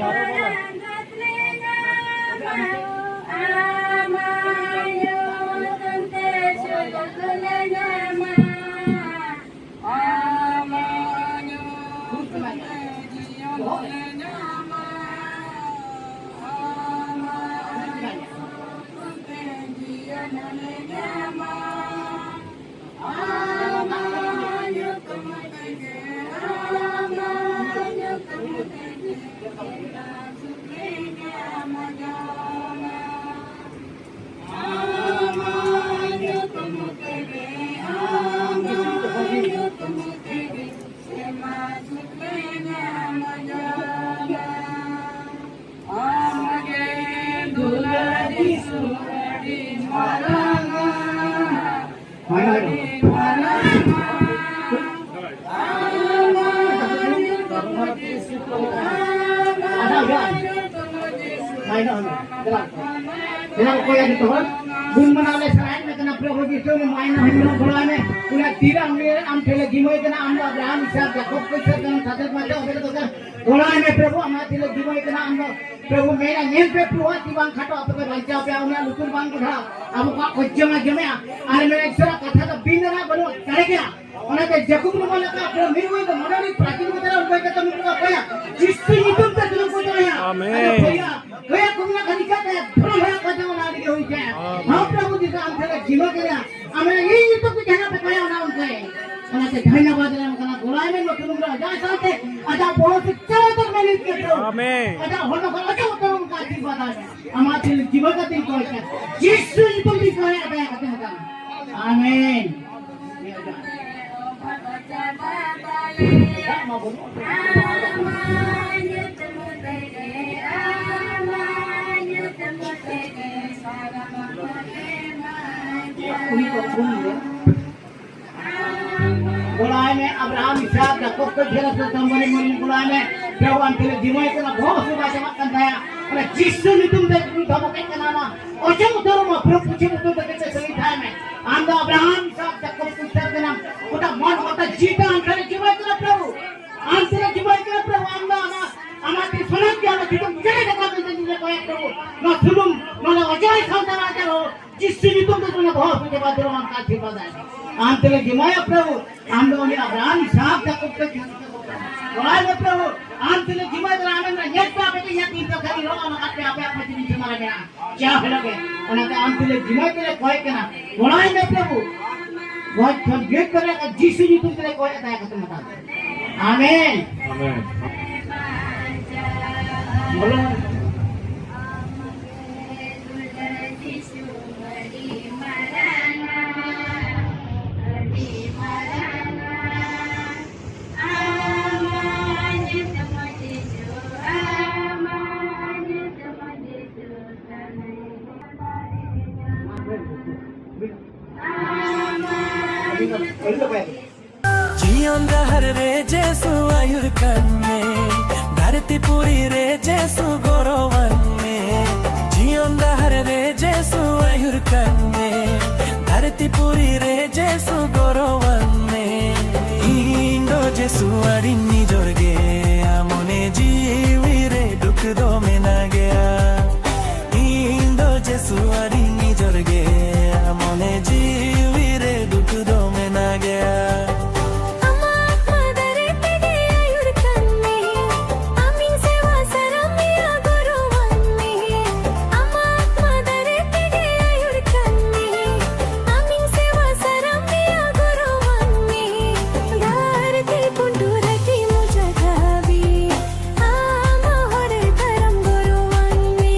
ᱚᱠᱚᱭ ᱟᱹᱰᱤ ᱛᱚᱦᱚᱱ ᱜᱩᱱ ᱢᱟᱱᱟᱣ ᱞᱮ ᱥᱟᱨᱦᱟᱣ ᱢᱮ ᱠᱟᱱᱟ, ᱯᱨᱚᱵᱷᱩ ᱡᱤᱥᱩ ᱢᱮ ᱢᱟᱭᱱᱟ ᱦᱤᱱᱫᱩ ᱵᱚᱲᱟᱭ ᱢᱮ᱾ ᱩᱱᱟ ᱛᱤᱨᱟ ᱢᱮ ᱟᱢ ᱴᱷᱮᱱ ᱞᱮ ᱜᱤᱢᱟᱹᱭ ᱠᱟᱱᱟ, ᱟᱢ ᱫᱚ ᱟᱵᱨᱟᱦᱟᱢ, ᱤᱥᱟᱠ, ᱡᱟᱠᱚᱵ ᱠᱚ ᱤᱥᱟᱠ ᱠᱟᱱᱟ, ᱥᱟᱛᱮ ᱯᱟᱸᱪᱮ ᱚᱵᱮ ᱫᱚ ᱠᱟᱱᱟ᱾ ᱵᱚᱲᱟᱭ ᱢᱮ ᱯᱨᱚᱵᱷᱩ, ᱟᱢ ᱴᱷᱮᱱ ᱞᱮ ᱜᱤᱢᱟᱹᱭ ᱠᱟᱱᱟ, ᱟᱢ ᱫᱚ ᱯᱨᱚᱵᱷᱩ ᱢᱮᱱᱟ, ᱧᱮᱞ ᱯᱮ ᱯᱨᱚᱵᱷᱩ ᱛᱤ ᱵᱟᱝ ᱠᱷᱟᱴᱚ, ᱟᱯᱮ ᱯᱮ ᱵᱟᱧᱪᱟᱣ ᱯᱮ, ᱩᱱᱟ ᱞᱩᱛᱩᱨ ᱵᱟᱝ ᱠᱚ ᱫᱷᱟᱣ ᱟᱵᱚ ᱠᱚᱣᱟᱜ ᱠᱚᱡᱡᱚ ᱢᱟ ᱡᱚᱢᱮᱜᱼᱟ᱾ ᱟᱨ ᱢᱮᱱᱟ ᱤᱥᱚᱨᱟᱜ ᱠᱟᱛᱷᱟ ᱫᱚ ᱵᱤᱱ ᱨᱮᱱᱟᱜ ᱵᱟᱹᱱᱩᱜ ᱫᱟᱲᱮ ᱜᱮᱭᱟ᱾ ᱚᱱᱟᱛᱮ ᱡᱟᱠᱚᱵ ᱱᱚᱣᱟ ᱞᱮᱠᱟ ᱟᱯᱱᱟᱨ ᱢᱤᱫ ᱦᱚᱲ ᱫᱚ ᱢᱚᱱᱮ ᱨᱮ ᱯᱨᱟᱪᱤᱱ ᱠᱚ ᱛᱟᱞᱟ ᱚᱠᱚᱭ ᱠᱟᱛᱮ ᱢᱤᱫ ᱠᱚ ᱚᱠᱚᱭᱟ? ᱡᱤᱥᱩ ᱧᱩᱛᱩᱢ ᱛᱮ ᱫᱩᱲᱩᱵ ᱠᱚ ᱛᱟᱞᱟᱭᱟ᱾ ᱟᱢᱮᱱ᱾ ᱟᱫᱚ ᱵᱚᱭᱦᱟ, ᱵᱚᱭᱦᱟ ᱠᱚ ᱢᱮᱱᱟ ᱠᱷᱟᱹᱞᱤ ᱠᱟᱛᱮ ᱫᱷᱚᱨᱚᱢ ᱦᱚᱲᱟᱜ ᱠᱟᱛᱮ ᱚᱱᱟ ᱨᱮᱜᱮ ᱦᱩᱭ ᱠᱟᱭᱟ᱾ ᱟᱢᱮᱱ᱾ ᱦᱚᱸ ᱯᱨᱚᱵᱷᱩ ᱡᱤᱥᱩ ᱟᱢ ᱴᱷᱮᱱ ᱞᱮ ᱡᱤᱢᱟᱹ ᱠᱮᱫᱟ᱾ ᱟᱢᱮᱱ᱾ ᱤᱧ ᱧᱩᱛᱩᱢ ᱛᱮ ᱡᱟᱦᱟᱸ ᱯᱮ ᱠᱚᱭᱟ ᱚᱱᱟ ᱚᱱᱠᱟᱭ᱾ ᱚᱱᱟᱛᱮ ᱫᱷᱚᱱᱭᱚᱵᱟᱫ ᱞᱮ ᱮᱢ ᱠᱟᱱᱟ, ᱜᱚᱲᱟᱭ ᱢᱮ ᱱᱚᱛᱮ ᱨᱩᱢ ᱨᱮ ᱚᱡᱚᱭ ᱥᱟᱶᱛᱮ ᱟᱡᱟᱜ ᱵᱚᱦᱚᱜ ᱥᱮ ᱪᱟᱞᱟᱣ ᱩᱛᱟᱹᱨ ᱢᱮ ᱱᱤᱛ ᱜᱮ ᱯᱨᱚᱵᱷᱩ᱾ ᱟᱢᱮᱱ᱾ ᱟᱡᱟᱜ ᱦᱚᱲᱢᱚ ᱠᱷᱚᱱ ᱚᱪᱚᱜ ᱩᱛᱟᱹᱨ ᱚᱱᱠᱟ ᱟᱥᱤᱨᱵᱟᱫ ᱟᱭ ᱢᱮ᱾ ᱟᱢᱟᱜ ᱛᱤ ᱡᱤᱢᱟᱹ ᱠᱟᱛᱮᱧ ᱠᱚᱭ ᱠᱟᱱᱟ᱾ ᱡᱤᱥᱩ ᱧᱩᱛᱩᱢ ᱛᱮᱧ ᱠᱚᱭᱟ ᱫᱟᱭᱟ ᱠᱟᱛᱮ ᱢᱮᱛᱟᱢ᱾ ᱟᱢᱮᱱ᱾ ᱜᱚᱲᱟᱭ ᱢᱮ, ᱟᱵᱨᱟᱦᱟᱢ, ᱤᱥᱟᱠ, ᱡᱟᱠᱚᱵ ᱠᱚ ᱡᱷᱮᱞᱟ ᱥᱮ ᱛᱟᱢᱵᱟᱨᱤ ᱢᱚᱨᱤ ᱜᱚᱲᱟᱭ ᱢᱮ᱾ ᱯᱨᱚᱵᱷᱩ ᱟᱢ ᱴᱷᱮᱱ ᱡᱤᱢᱟᱹᱭ ᱠᱟᱱᱟ, ᱵᱚᱦᱚᱜ ᱦᱟᱹᱥᱩ ᱵᱟᱭ ᱪᱟᱵᱟᱜ ᱠᱟᱱ ᱛᱟᱭᱟ᱾ ᱚᱱᱟ ᱡᱤᱥᱩ ᱧᱩᱛᱩᱢ ᱛᱮ ᱩᱱᱤ ᱫᱷᱚᱢᱚᱠᱮᱫ ᱠᱟᱱᱟ, ᱚᱱᱟ ᱚᱪᱚᱜ ᱩᱛᱟᱹᱨᱚᱜ ᱢᱟ, ᱯᱨᱚᱵᱷᱩ ᱯᱩᱪᱷᱤᱢ ᱩᱛᱟᱹᱨ ᱠᱟᱛᱮ ᱥᱟᱹᱨᱤ ᱛᱟᱦᱮᱸ ᱢᱮ᱾ ᱟᱢ ᱫᱚ ᱟᱵᱨᱟᱦᱟᱢ, ᱤᱥᱟᱠ, ᱡᱟᱠᱚᱵ ᱠᱚ ᱤᱥᱟᱠ ᱠᱟᱱᱟᱢ᱾ ᱜᱚᱴᱟ ᱢᱚᱱ, ᱜᱚᱴᱟ ᱡᱤᱣᱤ ᱛᱮ ᱟᱢ ᱴᱷᱮᱱ ᱡᱤᱢᱟᱹᱭ ᱠᱟᱱᱟ ᱯᱨᱚᱵᱷᱩ᱾ ᱟᱢ ᱴᱷᱮᱱ ᱡᱤᱢᱟᱹᱭ ᱠᱟᱱᱟ ᱯᱨᱚᱵᱷᱩ᱾ ᱟᱢ ᱫᱚ ᱟᱢᱟᱜ, ᱟᱢᱟᱜ ᱛᱤ ᱥᱚᱱᱟᱢ ᱜᱮ ᱟᱢᱟᱜ ᱛᱤ ᱫᱚ ᱢᱩᱪᱟᱹᱫ ᱨᱮ ᱠᱟᱛᱷᱟ ᱢᱮᱱᱛᱮ ᱡᱤᱣᱤ ᱨᱮ ᱠᱚᱭᱮᱠ ᱯᱨᱚᱵᱷᱩ᱾ ᱱᱚᱣᱟ ᱥᱩᱱᱩᱢ, ᱱᱚᱣᱟ ᱚᱡᱚᱭ ᱥᱟᱶᱛᱮ ᱟᱡᱟᱨ ᱦᱚᱸ ᱡᱤᱥᱩ ᱧᱩᱛᱩᱢ ᱛᱮ ᱛᱩᱢᱮ ᱵᱚᱦᱚᱜ ᱦᱟᱹᱥᱩ ᱪᱟᱵᱟ ᱩᱛᱟᱹᱨᱚᱜ ᱢᱟ, ᱚᱱᱠᱟ ᱟᱥᱤᱨᱵᱟᱫ ᱟᱭ ᱢᱮ᱾ ᱟᱢ ᱛᱮᱞᱮ ᱡᱤᱢᱟᱹᱭᱟ ᱯᱨᱚᱵᱷᱩ, ᱟᱢ ᱫᱚ ᱩᱱᱤ ᱟᱵᱨᱟᱦᱟᱢ, ᱤᱥᱟᱠ, ᱡᱟᱠᱚᱵ ᱛᱮ ᱡᱤᱢᱟᱹᱭ ᱠᱟᱱᱟ᱾ ᱵᱟᱲᱟᱭ ᱢᱮ ᱯᱨᱚᱵᱷᱩ, ᱟᱢ ᱛᱮᱞᱮ ᱡᱤᱢᱟᱹᱭ ᱠᱟᱱᱟ, ᱟᱢᱮᱢ ᱢᱮᱱᱟ, ᱧᱮᱞ ᱯᱮ ᱟᱯᱮ ᱫᱚ ᱤᱧᱟᱹᱜ ᱛᱤᱱ ᱛᱚᱨᱠᱟᱨᱤ ᱨᱚᱜ ᱟᱢ ᱟᱠᱟᱫ ᱯᱮ, ᱟᱯᱮᱭᱟᱜ ᱯᱟᱹᱛᱤ ᱢᱤᱫ ᱥᱮᱨᱢᱟ ᱨᱮ ᱢᱮᱱᱟᱜᱼᱟ᱾ ᱡᱟ ᱦᱩᱭᱩᱜ ᱜᱮ, ᱚᱱᱟᱛᱮ ᱟᱢ ᱛᱮᱞᱮ ᱡᱤᱢᱟᱹᱭ ᱛᱮᱞᱮ ᱠᱚᱭ ᱠᱟᱱᱟ, ᱵᱟᱲᱟᱭ ᱢᱮ ᱯᱨᱚᱵᱷᱩ, ᱜᱚᱡ ᱠᱷᱚᱱ ᱡᱤᱣᱮᱫ ᱠᱚ ᱨᱮᱭᱟᱜ ᱡᱤᱥᱩ ᱧᱩᱛᱩᱢ ᱛᱮᱞᱮ ᱠᱚᱭ ᱫᱟᱭᱟ ᱠᱟᱛᱮ ᱢᱮᱛᱟ ᱞᱮ᱾ ᱟᱢᱮᱱ᱾ ᱟᱢᱮᱱ᱾ ᱵᱚᱞᱚ᱾ ᱡᱤᱭᱚᱱ ᱰᱟᱦᱟᱨ ᱨᱮ ᱡᱤᱥᱩ ᱟᱹᱭᱩᱨ ᱠᱟᱹᱧ ᱢᱮ᱾ ᱫᱷᱟᱹᱨᱛᱤ ᱯᱩᱨᱤ ᱨᱮ ᱡᱤᱥᱩ ᱜᱚᱨᱚᱣᱟᱱ ᱢᱮ, ᱡᱤᱭᱚᱱ ᱰᱟᱦᱟᱨ ᱨᱮ ᱡᱤᱥᱩ ᱟᱹᱭᱩᱨ ᱠᱟᱱ ᱢᱮ᱾ ᱫᱷᱟᱹᱨᱛᱤ ᱯᱩᱨᱤ ᱨᱮ ᱡᱤᱥᱩ ᱜᱚᱨᱚᱣᱟᱱ ᱢᱮ᱾ ᱤᱧ ᱫᱚ ᱡᱤᱥᱩ ᱟᱹᱰᱤᱧ ᱱᱤᱡᱚᱨ ᱜᱮᱭᱟ, ᱢᱚᱱᱮ ᱡᱤᱣᱤ ᱨᱮ ᱫᱩᱠ ᱫᱚ ᱢᱮᱱᱟᱜ ᱜᱮᱭᱟ᱾ ᱤᱧ ᱫᱚ ᱡᱤᱥᱩ ᱟᱹᱰᱤᱧ ᱱᱤᱡᱚᱨ ᱜᱮᱭᱟ, ᱢᱚᱱᱮ ᱡᱤᱣᱤ ᱨᱮ ᱫᱩᱠ ᱫᱚ ᱢᱮᱱᱟᱜ ᱜᱮᱭᱟ᱾ ᱟᱢᱟᱜ ᱟᱛᱢᱟ ᱫᱟᱨᱮ ᱛᱮᱜᱮ ᱟᱹᱭᱩᱨ ᱠᱟᱱ ᱢᱮ, ᱟᱢᱤᱧ ᱥᱮᱵᱟ ᱥᱟᱨᱟᱢ ᱢᱮᱭᱟ ᱜᱚᱨᱚᱣᱟᱱ ᱢᱮ᱾ ᱟᱢᱟᱜ ᱟᱛᱢᱟ ᱫᱟᱨᱮ ᱛᱮᱜᱮ ᱟᱹᱭᱩᱨ ᱠᱟᱱ ᱢᱮ, ᱟᱢᱤᱧ ᱥᱮᱵᱟ ᱥᱟᱨᱟᱢ ᱢᱮᱭᱟ ᱜᱚᱨᱚᱣᱟᱱ ᱢᱮ᱾ ᱫᱷᱟᱹᱨᱛᱤ ᱯᱩᱸᱰᱩᱨ ᱦᱟᱹᱴᱤ ᱢᱩᱪᱟᱹᱫ ᱦᱟᱹᱵᱤᱡ ᱟᱢᱟᱜ ᱦᱚᱨ ᱛᱟᱲᱟᱢ ᱜᱚᱨᱚᱣᱟᱱ ᱢᱮ᱾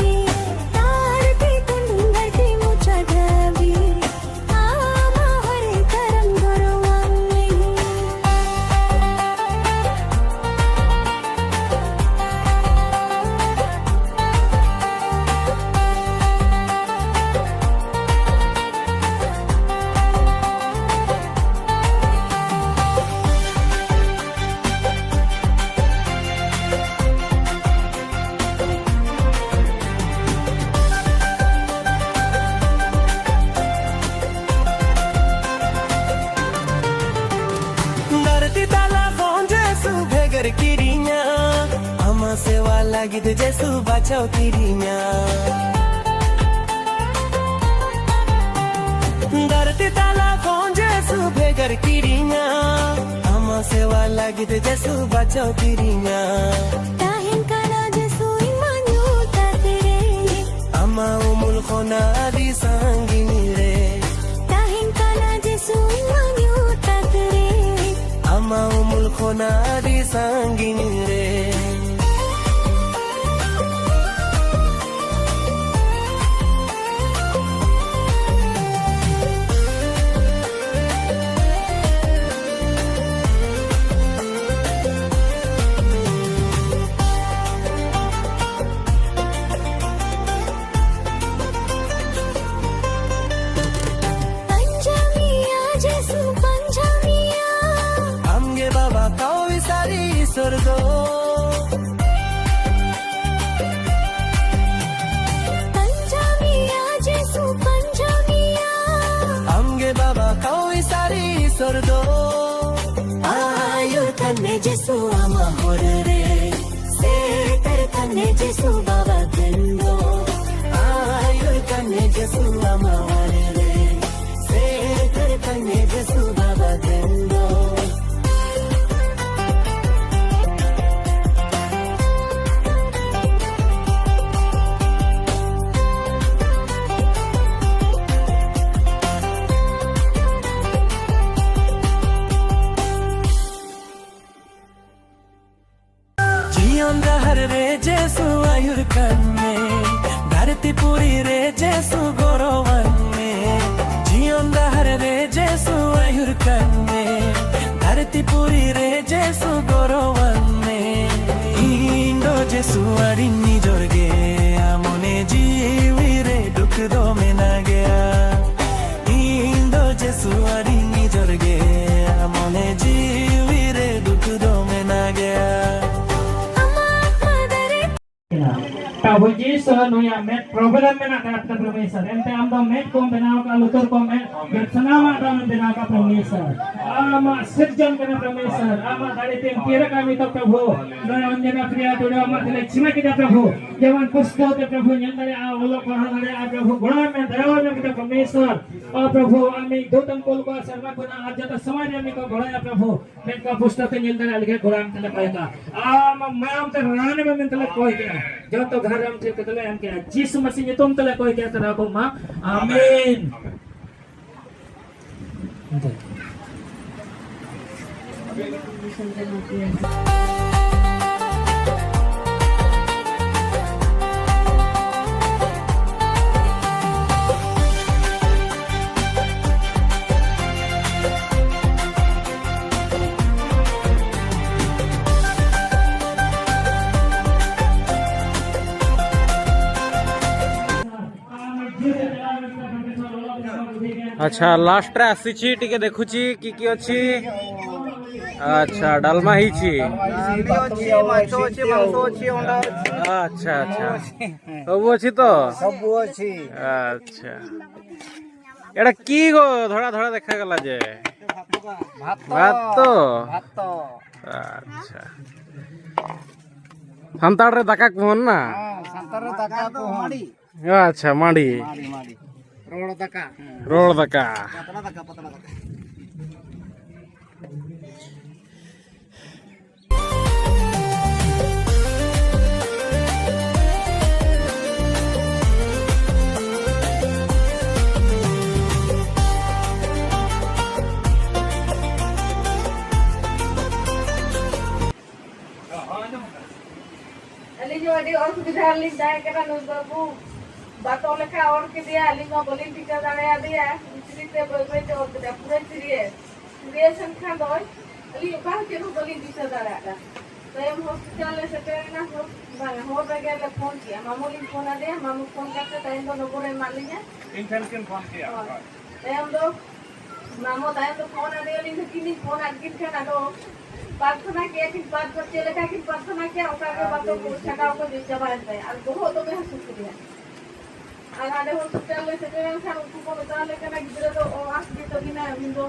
ᱫᱷᱟᱹᱨᱛᱤ ᱯᱩᱸᱰᱩᱨ ᱦᱟᱹᱴᱤ ᱢᱩᱪᱟᱹᱫ ᱦᱟᱹᱵᱤᱡ ᱟᱢᱟᱜ ᱦᱚᱨ ᱛᱟᱲᱟᱢ ᱜᱚᱨᱚᱣᱟᱱ ᱢᱮ᱾ ᱫᱷᱟᱹᱨᱛᱤ ᱛᱟᱞᱟ ᱠᱷᱚᱱ ᱡᱤᱥᱩ ᱵᱷᱮᱜᱟᱨ ᱠᱤᱫᱤᱧᱟ, ᱟᱢᱟᱜ ᱥᱮᱵᱟ ᱞᱟᱹᱜᱤᱫ ᱡᱤᱥᱩ ᱵᱟᱪᱷᱟᱣ ᱠᱤᱫᱤᱧᱟ᱾ ᱫᱷᱟᱹᱨᱛᱤ ᱛᱟᱞᱟ ᱠᱷᱚᱱ ᱡᱤᱥᱩ ᱵᱷᱮᱜᱟᱨ ᱠᱤᱫᱤᱧᱟ, ᱟᱢᱟᱜ ᱥᱮᱵᱟ ᱞᱟᱹᱜᱤᱫ ᱡᱤᱥᱩ ᱵᱟᱪᱷᱟᱣ ᱠᱤᱫᱤᱧᱟ᱾ ᱛᱟᱦᱮᱱ ᱠᱟᱱᱟ ᱡᱤᱥᱩ ᱤᱧ ᱢᱟ ᱧᱩᱛᱟᱛ ᱨᱮ, ᱟᱢᱟᱜ ᱩᱢᱩᱞ ᱠᱷᱚᱱᱟᱜ ᱟᱹᱰᱤ ᱥᱟᱺᱜᱤᱧ ᱨᱮ᱾ ᱛᱟᱦᱮᱱ ᱠᱟᱱᱟ ᱡᱤᱥᱩ ᱤᱧ ᱢᱟ ᱧᱩᱛᱟᱛ ᱨᱮ, ᱟᱢᱟᱜ ᱩᱢᱩᱞ ᱠᱷᱚᱱᱟᱜ ᱟᱹᱰᱤ ᱥᱟᱺᱜᱤᱧ ᱨᱮ᱾ ᱯᱟᱸᱡᱟ ᱢᱮᱭᱟ ᱡᱤᱥᱩ, ᱯᱟᱸᱡᱟ ᱢᱮᱭᱟ᱾ ᱟᱢᱜᱮ ᱵᱟᱵᱟ ᱠᱟᱹᱣᱤ ᱥᱟᱹᱨᱤ ᱤᱥᱚᱨ ᱫᱚ᱾ ᱥᱟᱹᱨᱤ ᱥᱚᱨ ᱫᱚ ᱟᱭᱩᱨ ᱠᱟᱱᱮ ᱡᱤᱥᱩ ᱟᱢᱟᱜ ᱦᱚᱨ ᱨᱮ, ᱥᱮᱴᱮᱨ ᱠᱟᱱᱮ ᱡᱤᱥᱩ ᱵᱟᱵᱟ ᱴᱷᱮᱱ ᱫᱚ᱾ ᱟᱭᱩᱨ ᱠᱟᱱᱮ ᱡᱤᱥᱩ ᱟᱢᱟᱜ ᱦᱚᱨ ᱨᱮ, ᱥᱮᱴᱮᱨ ᱠᱟᱱᱮ ᱡᱤᱥᱩ ᱵᱟᱵᱟ ᱴᱷᱮᱱ ᱫᱚ᱾ ᱡᱤᱭᱚᱱ ᱰᱟᱦᱟᱨ ᱨᱮ ᱡᱤᱥᱩ ᱟᱹᱭᱩᱨ ᱠᱟᱱ ᱢᱮ, ᱫᱷᱟᱹᱨᱛᱤ ᱯᱩᱨᱤ ᱨᱮ ᱡᱤᱥᱩ ᱜᱚᱨᱚᱣᱟᱱ ᱢᱮ᱾ ᱡᱤᱭᱚᱱ ᱰᱟᱦᱟᱨ ᱨᱮ ᱡᱤᱥᱩ ᱟᱹᱭᱩᱨ ᱠᱟᱱ ᱢᱮ, ᱫᱷᱟᱹᱨᱛᱤ ᱯᱩᱨᱤ ᱨᱮ ᱡᱤᱥᱩ ᱜᱚᱨᱚᱣᱟᱱ ᱢᱮ᱾ ᱤᱧ ᱫᱚ ᱡᱤᱥᱩ ᱟᱹᱰᱤᱧ ᱱᱤᱡᱚᱨ ᱜᱮᱭᱟ, ᱢᱚᱱᱮ ᱡᱤᱣᱤ ᱨᱮ ᱫᱩᱠ ᱫᱚ ᱢᱮᱱᱟᱜ ᱜᱮᱭᱟ᱾ ᱤᱧ ᱫᱚ ᱡᱤᱥᱩ ᱟᱹᱰᱤᱧ ᱱᱤᱡᱚᱨ ᱜᱮᱭᱟ, ᱢᱚᱱᱮ ᱡᱤᱣᱤ ᱨᱮ ᱫᱩᱠ ᱫᱚ ᱢᱮᱱᱟᱜ ᱜᱮᱭᱟ᱾ ᱟᱢᱟᱜ ᱢᱟᱫᱟᱨᱮ ᱠᱟᱱᱟ᱾ ᱯᱨᱚᱵᱷᱩ ᱡᱤᱥᱩ ᱱᱩᱭᱟᱜ ᱢᱮᱫ problem ᱢᱮᱱᱟᱜ ᱛᱟᱭᱟ ᱯᱨᱚᱵᱷᱩ ᱤᱥᱚᱨ᱾ ᱮᱱᱛᱮ ᱟᱢ ᱫᱚ ᱢᱮᱫ ᱠᱚᱢ ᱵᱮᱱᱟᱣ ᱟᱠᱟᱫ, ᱞᱩᱛᱩᱨ ᱠᱚᱢ ᱢᱮᱫ, ᱥᱟᱱᱟᱢᱟᱜ ᱫᱚ ᱟᱢᱮᱢ ᱵᱮᱱᱟᱣ ᱟᱠᱟᱫ ᱯᱨᱚᱵᱷᱩ ᱤᱥᱚᱨ᱾ ᱟᱢᱟᱜ ᱥᱤᱨᱡᱚᱱ ᱠᱟᱱᱟ ᱯᱨᱚᱵᱷᱩ ᱤᱥᱚᱨ᱾ ᱟᱢᱟᱜ ᱫᱟᱲᱮ ᱛᱮᱢ ᱛᱮᱭᱟᱨ ᱟᱠᱟᱫ ᱱᱤᱛᱚᱜ ᱯᱨᱚᱵᱷᱩ᱾ ᱱᱚᱜᱼᱚᱭ ᱚᱧᱡᱚᱱᱟ ᱯᱨᱤᱭᱟ ᱴᱩᱰᱩ ᱟᱢᱟᱜ ᱛᱮᱞᱮ ᱪᱷᱤᱢᱟ ᱠᱮᱫᱟ ᱯᱨᱚᱵᱷᱩ᱾ ᱡᱮᱢᱚᱱ ᱯᱩᱥᱛᱟᱹᱣ ᱛᱮ ᱯᱨᱚᱵᱷᱩ ᱧᱮᱞ ᱫᱟᱲᱮᱭᱟᱜᱼᱟ, ᱚᱞᱚᱜ ᱯᱟᱲᱦᱟᱣ ᱫᱟᱲᱮᱭᱟᱜᱼᱟ ᱯᱨᱚᱵᱷᱩ᱾ ᱜᱚᱲᱚ ᱟᱭ ᱢᱮ, ᱫᱟᱭᱟ ᱟᱭ ᱢᱮ ᱯᱨᱚᱵᱷᱩ ᱤᱥᱚᱨ᱾ ᱚ ᱯᱨᱚᱵᱷᱩ, ᱟᱢᱤᱡ ᱫᱩᱛ ᱮᱢ ᱠᱩᱞ ᱠᱚᱣᱟ ᱥᱮᱨᱢᱟ ᱠᱷᱚᱱᱟᱜ ᱟᱨ ᱡᱚᱛᱚ ᱥᱚᱢᱚᱭ ᱨᱮ ᱩᱱᱤ ᱠᱚ ᱜᱚᱲᱚᱭᱟ ᱯᱨᱚᱵᱷᱩ᱾ ᱢᱮᱱᱠᱷᱟᱱ ᱯᱩᱥᱛᱟᱹᱣ ᱛᱮ ᱧᱮᱞ ᱫᱟᱲᱮᱭᱟᱜ ᱞᱟᱹᱜᱤᱫ ᱜᱚᱲᱚ ᱟᱢ ᱛᱮᱞᱮ ᱠᱚᱭ ᱠᱟᱜᱼᱟ᱾ ᱟᱢ ᱢᱟᱭᱟᱢ ᱛᱮ ᱨᱟᱱ ᱮᱢ ᱢᱮᱱᱛᱮ ᱞᱮ ᱠᱚᱭ ᱠᱟᱜᱼᱟ᱾ ᱡᱚᱛᱚ ᱜᱷᱟᱨ ᱟᱢ ᱴᱷᱮᱱ ᱠᱟᱛᱮ ᱞᱮ ᱮᱢ ᱠᱮᱜᱼᱟ᱾ ᱡᱤᱥᱩ ᱢᱟᱹᱥᱤ ᱧᱩᱛᱩᱢ ᱛᱮᱞᱮ ᱠᱚᱭ ᱠᱮᱜᱼᱟ, ᱥᱟᱨᱦᱟᱣ ᱠᱚ ᱢᱟ᱾ ᱟᱢᱮᱱ᱾ ଆଚ୍ଛା, ଲାଷ୍ଟରେ ଆସିଛି, ଟିକେ ଦେଖୁଛି କି କି ଅଛି। ଆଚ୍ଛା, ଡାଲମା ହେଇଛି। ଡାଲି ଅଛି, ମାଛ ଅଛି, ମାଂସ ଅଛି, ଅଣ୍ଡା ଅଛି। ଆଚ୍ଛା, ଆଚ୍ଛା। ସବୁ ଅଛି ତ? ସବୁ ଅଛି। ଆଚ୍ଛା। এটা কি গো, ধরা ধরা দেখা গেল যে? ভাত তো। ভাত তো? ভাত তো। আচ্ছা। ᱥᱟᱱᱛᱟᱲ ᱨᱮ ᱫᱟᱠᱟ ᱠᱚ ᱦᱚᱱ ᱱᱟ? ᱦᱮᱸ, ᱥᱟᱱᱛᱟᱲ ᱨᱮ ᱫᱟᱠᱟ ᱠᱚ ᱦᱚᱱ᱾ ᱟᱪᱪᱷᱟ, ᱢᱟᱹᱰᱤ᱾ ᱢᱟᱹᱰᱤ, ᱢᱟᱹᱰᱤ᱾ ᱨᱚᱦᱚᱲ ᱫᱟᱠᱟ᱾ ᱦᱮᱸ᱾ ᱨᱚᱦᱚᱲ ᱫᱟᱠᱟ᱾ ᱯᱟᱛᱲᱟ ᱫᱟᱠᱟ, ᱯᱟᱛᱲᱟ ᱫᱟᱠᱟ᱾ ᱟᱹᱞᱤᱧ ᱦᱚᱸ ᱟᱹᱰᱤ ᱚᱥᱩᱵᱤᱫᱷᱟ ᱨᱮᱞᱤᱧ ᱛᱟᱦᱮᱸ ᱠᱟᱱᱟ᱾ ᱱᱩᱭ ᱵᱟᱹᱵᱩ ᱵᱟᱛᱚ ᱞᱮᱠᱟ ᱚᱨ ᱠᱮᱫᱮᱭᱟ, ᱟᱹᱞᱤᱧ ᱢᱟ ᱵᱟᱹᱞᱤᱧ ᱴᱷᱤᱠᱟᱹ ᱫᱟᱲᱮᱭᱟᱫᱮᱭᱟ᱾ ᱵᱷᱤᱛᱨᱤ ᱛᱮ ᱵᱟᱹᱭ ᱵᱟᱹᱭ ᱛᱮ ᱚᱨ ᱠᱮᱫᱮᱭᱟ, ᱯᱩᱨᱟᱹ serious᱾ Serious ᱮᱱ ᱠᱷᱟᱱ ᱫᱚᱭ, ᱟᱹᱞᱤᱧ ᱚᱠᱟ ᱦᱚᱸ ᱪᱮᱫ ᱦᱚᱸ ᱵᱟᱹᱞᱤᱧ ᱫᱤᱥᱟᱹ ᱫᱟᱲᱮᱭᱟᱜ ᱠᱟᱱᱟ᱾ ᱛᱟᱭᱚᱢ ᱦᱚᱥᱯᱤᱴᱟᱞ ᱞᱮ ᱥᱮᱴᱮᱨ ᱮᱱᱟ, ᱦᱚ-, ᱵᱟᱝᱟ, ᱦᱚᱨ ᱨᱮᱜᱮ ᱞᱮ ᱯᱷᱳᱱ ᱠᱮᱜᱼᱟ᱾ ᱢᱟᱢᱚ ᱞᱤᱧ ᱯᱷᱳᱱ ᱟᱫᱮᱭᱟ, ᱢᱟᱢᱚ ᱯᱷᱳᱱ ᱠᱟᱛᱮ ᱛᱟᱭᱚᱢ ᱫᱚ ᱱᱚᱢᱵᱚᱨᱮ ᱮᱢᱟᱫ ᱞᱤᱧᱟ᱾ ᱤᱧ ᱴᱷᱮᱱ ᱠᱤᱱ ᱯᱷᱳᱱ ᱠᱮᱜᱼᱟ᱾ ᱦᱳᱭ᱾ ᱛᱟᱭᱚᱢ ᱫᱚ ᱢᱟᱢᱚ ᱛᱟᱭᱚᱢ ᱫᱚ ᱯᱷᱳᱱ ᱟᱫᱮᱭᱟᱞᱤᱧ, ᱱᱩᱠᱤᱱ ᱞᱤᱧ ᱯᱷᱳᱱ ᱟᱫ ᱠᱤᱱ ᱠᱷᱟᱱ ᱟᱫᱚ ᱯᱨᱟᱨᱛᱷᱚᱱᱟ ᱠᱮᱜᱼᱟ ᱠᱤᱱ, ᱯᱨᱟᱨᱛᱷᱚᱱᱟ ᱪᱮᱫ ᱞᱮᱠᱟ ᱠᱤᱱ ᱯᱨᱟᱨᱛᱷᱚᱱᱟ ᱠᱮᱜᱼᱟ ᱚᱱᱠᱟ ᱜᱮ ᱵᱟᱛᱚ ᱠᱚ ᱪᱷᱟᱰᱟᱣ ᱠᱚ ᱪᱟᱵᱟᱭᱮᱱ ᱛᱟᱭᱟ ᱟᱨ ᱵᱚᱦᱚᱜ ᱫᱚᱢᱮ ᱦᱟᱹᱥᱩ ᱠᱮᱫᱮᱭᱟ᱾ ᱟᱨ ᱟᱞᱮ ᱦᱚᱥᱯᱤᱴᱟᱞ ᱞᱮ ᱥᱮᱴᱮᱨ ᱞᱮᱱᱠᱷᱟᱱ ᱩᱱᱠᱩ ᱠᱚ ᱢᱮᱛᱟ ᱞᱮ ᱠᱟᱱᱟ, "ᱜᱤᱫᱽᱨᱟᱹ ᱫᱚ ᱚ ᱟᱥ ᱜᱮ ᱛᱟᱹᱵᱤᱱᱟ, ᱟᱹᱵᱤᱱ ᱫᱚ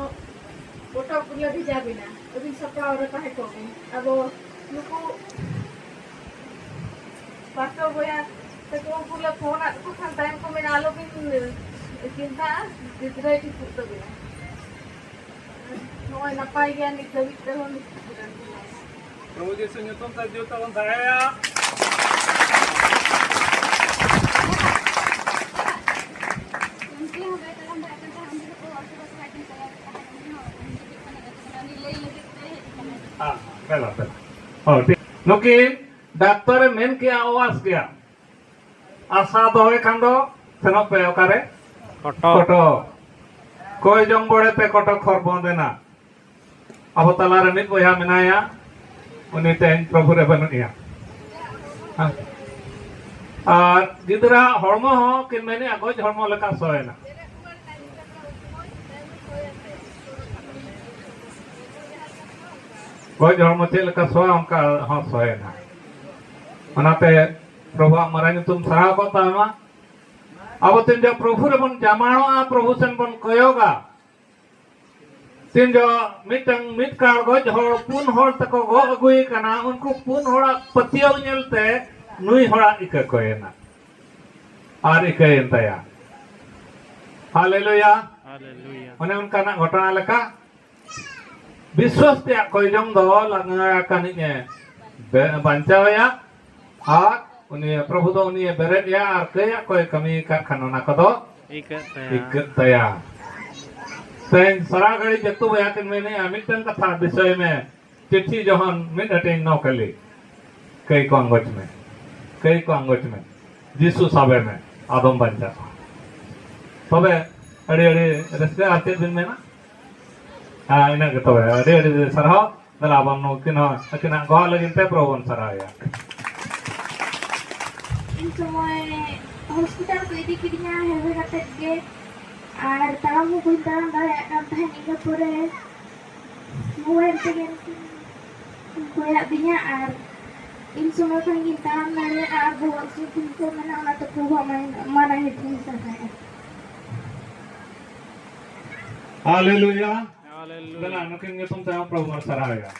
ᱜᱚᱴᱟ ᱯᱩᱨᱟᱹ ᱵᱷᱮᱡᱟ ᱵᱤᱱᱟ, ᱟᱹᱵᱤᱱ ᱥᱟᱯᱲᱟᱣ ᱨᱮ ᱛᱟᱦᱮᱸ ᱠᱚᱜ ᱵᱤᱱ᱾" ᱟᱫᱚ ᱱᱩᱠᱩ ᱯᱟᱥᱴᱚᱨ ᱵᱚᱭᱦᱟ ᱛᱟᱠᱚ ᱩᱱᱠᱩ ᱞᱮ ᱯᱷᱳᱱ ᱟᱫ ᱠᱚ ᱠᱷᱟᱱ ᱛᱟᱭᱚᱢ ᱠᱚ ᱢᱮᱱᱟ, "ᱟᱞᱚᱵᱤᱱ ᱪᱤᱱᱛᱟᱹᱜᱼᱟ, ᱜᱤᱫᱽᱨᱟᱹᱭ ᱴᱷᱤᱠᱚᱜ ᱛᱟᱹᱵᱤᱱᱟ᱾" ᱱᱚᱜᱼᱚᱭ ᱱᱟᱯᱟᱭ ᱜᱮᱭᱟ ᱱᱤᱛ ᱫᱷᱟᱹᱵᱤᱡ ᱛᱮᱦᱚᱸ᱾ ᱯᱨᱚᱵᱷᱩ ᱡᱤᱥᱩ ᱧᱩᱛᱩᱢ ᱛᱮ ᱡᱩᱛ ᱛᱟᱵᱚᱱ ᱫᱟᱲᱮᱭᱟᱜᱼᱟ᱾ ᱦᱮᱸ, ᱦᱮᱸ, ᱦᱮᱸ᱾ ᱦᱳᱭ, ᱴᱷᱤᱠ᱾ ᱱᱩᱠᱤᱱ ᱰᱟᱠᱛᱟᱨᱮ ᱢᱮᱱ ᱠᱮᱜᱼᱟ, ᱚᱣᱟᱥ ᱜᱮᱭᱟ᱾ ᱟᱥᱟ ᱫᱚᱦᱚᱭ ᱠᱷᱟᱱ ᱫᱚ ᱥᱮᱱᱚᱜ ᱯᱮ ᱚᱠᱟᱨᱮ? ᱠᱚᱴᱚᱠ᱾ ᱠᱚᱴᱚᱠ᱾ ᱠᱚᱭ ᱡᱚᱝ ᱵᱚᱲᱮ ᱯᱮ, ᱠᱚᱴᱚᱠ ᱦᱚᱨ ᱵᱚᱱᱫ ᱮᱱᱟ᱾ ᱟᱵᱚ ᱛᱟᱞᱟᱨᱮ ᱢᱤᱫ ᱵᱚᱭᱦᱟ ᱢᱮᱱᱟᱭᱟ, ᱩᱱᱤ ᱛᱮᱦᱮᱧ ᱯᱨᱚᱵᱷᱩ ᱨᱮ ᱵᱟᱹᱱᱩᱜ ᱮᱭᱟ᱾ ᱦᱮᱸ᱾ ᱟᱨ ᱜᱤᱫᱽᱨᱟᱹ ᱦᱚᱲᱢᱚ ᱦᱚᱸ ᱠᱤᱱ ᱢᱮᱱᱮᱜᱼᱟ, ᱜᱚᱡ ᱦᱚᱲᱢᱚ ᱞᱮᱠᱟ ᱥᱚᱭᱮᱱᱟ᱾ ᱜᱚᱡ ᱦᱚᱲᱢᱚ ᱪᱮᱫ ᱞᱮᱠᱟ ᱥᱚᱭᱟ, ᱚᱱᱠᱟ ᱦᱚᱸ ᱥᱚᱭᱮᱱᱟ᱾ ᱚᱱᱟᱛᱮ ᱯᱨᱚᱵᱷᱩᱣᱟᱜ ᱢᱟᱨᱟᱝ ᱧᱩᱛᱩᱢ ᱥᱟᱨᱦᱟᱣ ᱠᱚᱜ ᱛᱟᱭ ᱢᱟ᱾ ᱟᱵᱚ ᱛᱤᱱ ᱡᱚᱦᱚᱜ ᱯᱨᱚᱵᱷᱩ ᱨᱮᱵᱚᱱ ᱡᱟᱢᱟᱲᱚᱜᱼᱟ, ᱯᱨᱚᱵᱷᱩ ᱥᱮᱱ ᱵᱚᱱ ᱠᱚᱭᱚᱜᱟ, ᱛᱤᱱ ᱡᱚᱦᱚᱜ ᱢᱤᱫᱴᱟᱝ ᱢᱤᱫ ᱠᱟᱲ ᱜᱚᱡ ᱦᱚᱲ ᱯᱩᱱ ᱦᱚᱲ ᱛᱮᱠᱚ ᱜᱚᱜ ᱟᱹᱜᱩᱭᱮ ᱠᱟᱱᱟ, ᱩᱱᱠᱩ ᱯᱩᱱ ᱦᱚᱲᱟᱜ ᱯᱟᱹᱛᱭᱟᱹᱣ ᱧᱮᱞᱛᱮ ᱱᱩᱭ ᱦᱚᱲᱟᱜ ᱤᱠᱟᱹ ᱠᱚᱭᱮᱱᱟ ᱟᱨ ᱤᱠᱟᱹᱭᱮᱱ ᱛᱟᱭᱟ᱾ ᱦᱟᱞᱮᱞᱩᱭᱟ᱾ ᱦᱟᱞᱮᱞᱩᱭᱟ᱾ ᱚᱱᱮ ᱚᱱᱠᱟᱱᱟᱜ ᱜᱷᱚᱴᱚᱱᱟ ᱞᱮᱠᱟ ᱵᱤᱥᱣᱟᱥ ᱛᱮᱭᱟᱜ ᱠᱚᱭ ᱡᱚᱝ ᱫᱚ ᱞᱟᱸᱜᱟ ᱟᱠᱟᱱᱤᱡ ᱮ ᱵᱮ- ᱵᱟᱧᱪᱟᱣᱮᱭᱟ, ᱟᱨ ᱩᱱᱤ ᱯᱨᱚᱵᱷᱩ ᱫᱚ ᱩᱱᱤ ᱮ ᱵᱮᱨᱮᱫ ᱮᱭᱟ, ᱟᱨ ᱠᱟᱹᱭᱟᱜ ᱠᱚᱭ ᱠᱟᱹᱢᱤ ᱠᱟᱜ ᱠᱷᱟᱱ ᱚᱱᱟ ᱠᱚᱫᱚ ᱤᱠᱟᱹᱜ ᱛᱟᱭᱟ᱾ ᱤᱠᱟᱹᱜ ᱛᱟᱭᱟ᱾ ᱛᱮᱦᱮᱧ ᱥᱟᱨᱟ ᱜᱷᱟᱹᱲᱤ ᱡᱟᱹᱛᱩ ᱵᱚᱭᱦᱟ ᱠᱤᱱ ᱢᱮᱱᱮᱜᱼᱟ, ᱢᱤᱫᱴᱟᱝ ᱠᱟᱛᱷᱟ ᱫᱤᱥᱟᱹᱭ ᱢᱮ, ᱪᱤᱴᱷᱤ ᱡᱚᱦᱚᱱ ᱢᱤᱫ ᱦᱟᱹᱴᱤᱧ ᱱᱚ ᱠᱟᱹᱞᱤ, ᱠᱟᱹᱭ ᱠᱚ ᱟᱸᱜᱚᱪ ᱢᱮ, ᱠᱟᱹᱭ ᱠᱚ ᱟᱸᱜᱚᱪ ᱢᱮ, ᱡᱤᱥᱩ ᱥᱟᱵᱮ ᱢᱮ, ᱟᱫᱚᱢ ᱵᱟᱧᱪᱟᱜᱼᱟ᱾ ᱛᱚᱵᱮ ᱟᱹᱰᱤ ᱟᱹᱰᱤ ᱨᱟᱹᱥᱠᱟᱹ᱾ ᱟᱨ ᱪᱮᱫ ᱵᱤᱱ ᱢᱮᱱᱟ? ᱦᱮᱸ, ᱤᱱᱟᱹᱜ ᱜᱮ ᱛᱚᱵᱮ᱾ ᱟᱹᱰᱤ ᱟᱹᱰᱤ ᱥᱟᱨᱦᱟᱣ᱾ ᱫᱮᱞᱟ ᱵᱚᱱ ᱱᱩᱠᱤᱱ ᱦᱚᱸ ᱟᱹᱠᱤᱱᱟᱜ ᱜᱚᱦᱚᱲ ᱞᱟᱹᱜᱤᱫ ᱛᱮ ᱯᱨᱚᱵᱷᱩ ᱵᱚᱱ ᱥᱟᱨᱦᱟᱣᱮᱭᱟ᱾ ᱤᱧ ᱥᱚᱢᱚᱭ ᱦᱚᱥᱯᱤᱴᱟᱞ ᱠᱚ ᱤᱫᱤ ᱠᱤᱫᱤᱧᱟ ᱦᱮᱣᱮ ᱠᱟᱛᱮᱫ ᱜᱮ, ᱟᱨ ᱛᱟᱲᱟᱢ ᱦᱚᱸ ᱵᱟᱹᱧ ᱛᱟᱲᱟᱢ ᱫᱟᱲᱮᱭᱟᱜ ᱠᱟᱱ ᱛᱟᱦᱮᱸᱫ᱾ ᱤᱱᱟᱹ ᱯᱚᱨᱮ ᱢᱳᱵᱟᱭᱤᱞ ᱛᱮᱜᱮ ᱠᱤᱱ ᱠᱚᱭᱟᱜ ᱫᱤᱧᱟ, ᱟᱨ ᱤᱧ ᱥᱚᱢᱚᱭ ᱠᱷᱚᱱ ᱜᱤᱧ ᱛᱟᱲᱟᱢ ᱫᱟᱲᱮᱭᱟᱜᱼᱟ, ᱟᱨ ᱵᱚᱦᱚᱜ ᱦᱟᱹᱥᱩ ᱠᱚ ᱢᱮᱱᱟᱜᱼᱟ, ᱚᱱᱟᱛᱮ ᱯᱨᱚᱵᱷᱩᱣᱟᱜ ᱢᱟᱨᱟᱝ ᱧᱩᱛᱩᱢ ᱤᱧ ᱥᱟᱨᱦᱟᱣᱮᱫᱼᱟ᱾ ᱦᱟᱞᱮᱞᱩᱭᱟ᱾ ᱦᱟᱞᱮᱞᱩᱭᱟ᱾ ᱫᱮᱞᱟ, ᱱᱩᱠᱤᱱ ᱧᱩᱛᱩᱢ ᱛᱮᱦᱚᱸ ᱯᱨᱚᱵᱷᱩ ᱵᱚᱱ ᱥᱟᱨᱦᱟᱣᱮᱭᱟ᱾